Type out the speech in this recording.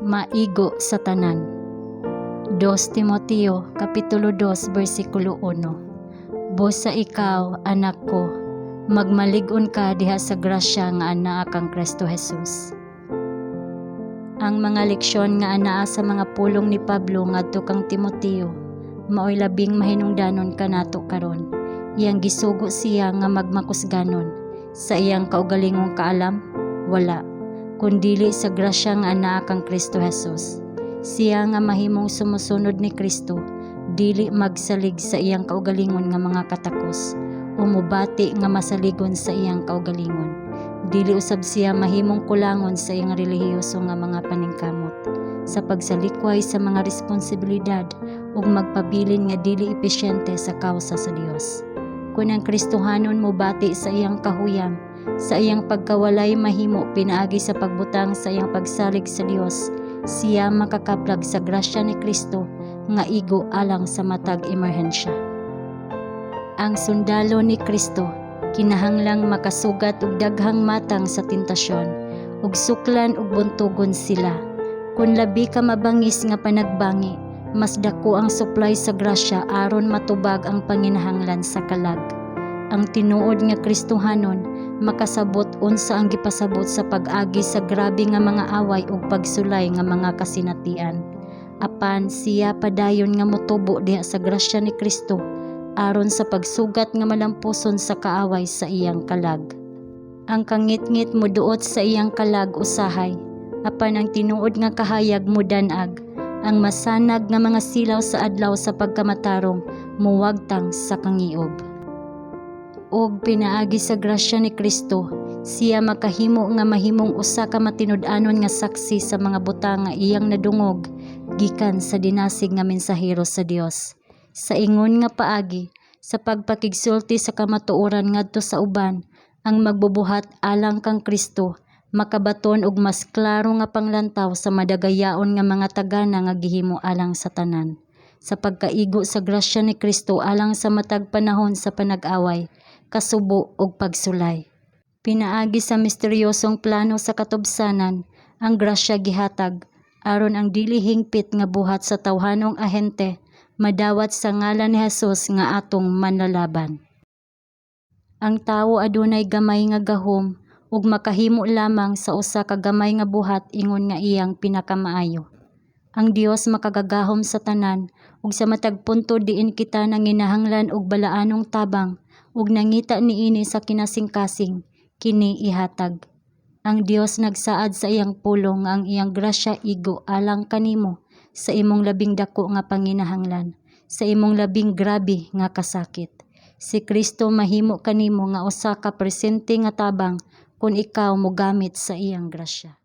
Maigo sa tanan. 2 Timoteo kapitulo 2 bersikulo 1. Busa ikaw, anak ko, magmalig-on ka diha sa grasya nga anaa kang Kristo Jesus. Ang mga leksyon nga anaa sa mga pulong ni Pablo ngadto kang Timoteo maoy labing mahinungdanon kanato karon. Iyang gisugo siya nga magmakusganon sa iyang kaugalingong kaalam, wala, kundili sa grasya nga anaa kang Kristo Jesus. Siya nga mahimong sumusunod ni Kristo, dili magsalig sa iyang kaugalingon nga mga katakos o mubati nga masaligon sa iyang kaugalingon. Dili usab siya mahimong kulangon sa iyang relihiyoso nga mga paningkamot sa pagsalikway sa mga responsibilidad ug magpabilin nga dili episyente sa kawsa sa Dios. Kun ang Kristohanon mobati sa iyang kahuyam, sa iyang pagkawalay mahimo pinaagi sa pagbutang sa iyang pagsalig sa Dios, siya makakaplag sa grasya ni Kristo nga igo alang sa matag emerhensya. Ang sundalo ni Kristo kinahanglang makasugat og daghang matang sa tentasyon ug suklan ug buntugon sila. Kun labi ka mabangis nga panagbangi, mas dako ang supply sa grasya aron matubag ang panginahanglan sa kalag. Ang tinuod nga Kristohanon makasabot unsa ang gipasabot sa pag-agi sa grabe nga mga away ug pagsulay nga mga kasinatian. Apan siya padayon nga motubo diha sa grasya ni Kristo aron sa pagsugat nga malampuson sa kaaway sa iyang kalag. Ang kangitngit moduot sa iyang kalag usahay, apan ang tinuod nga kahayag modan-ag. Ang masanag nga mga silaw sa adlaw sa pagkamatarong muwagtang sa kangiob. Og pinaagi sa grasya ni Kristo, siya makahimo nga mahimong usa ka matinud-anon nga saksi sa mga butang nga iyang nadungog gikan sa dinasig nga mensahero sa Dios. Sa ingon nga paagi, sa pagpakigsulti sa kamatuoran ngadto sa uban, ang magbubuhat alang kang Kristo makabaton og mas klaro nga panglantaw sa madagayaon nga mga tagana nga gihimo alang sa tanan. Sa pagkaigo sa grasya ni Kristo alang sa matag panahon sa panag-away, kasubo ug pagsulay. Pinaagi sa misteryosong plano sa katubsanan, ang grasya gihatag aron ang dili hingpit nga buhat sa tawhanong ahente madawat sa ngalan ni Jesus nga atong manlalaban. Ang tawo adunay gamay nga gahom ug makahimo lamang sa usa ka gamay nga buhat ingon nga iyang pinakamaayo. Ang Dios makagagahom sa tanan ug sa matag punto diin kita nanginahanglan og balaanong tabang ug nangita niini sa kinasingkasing, kini ihatag. Ang Dios nagsaad sa iyang pulong nga ang iyang grasya igo alang kanimo sa imong labing dako nga panginahanglan, sa imong labing grabe nga kasakit. Si Kristo mahimo kanimo nga usa ka presente nga tabang kun ikaw mogamit sa iyang grasya.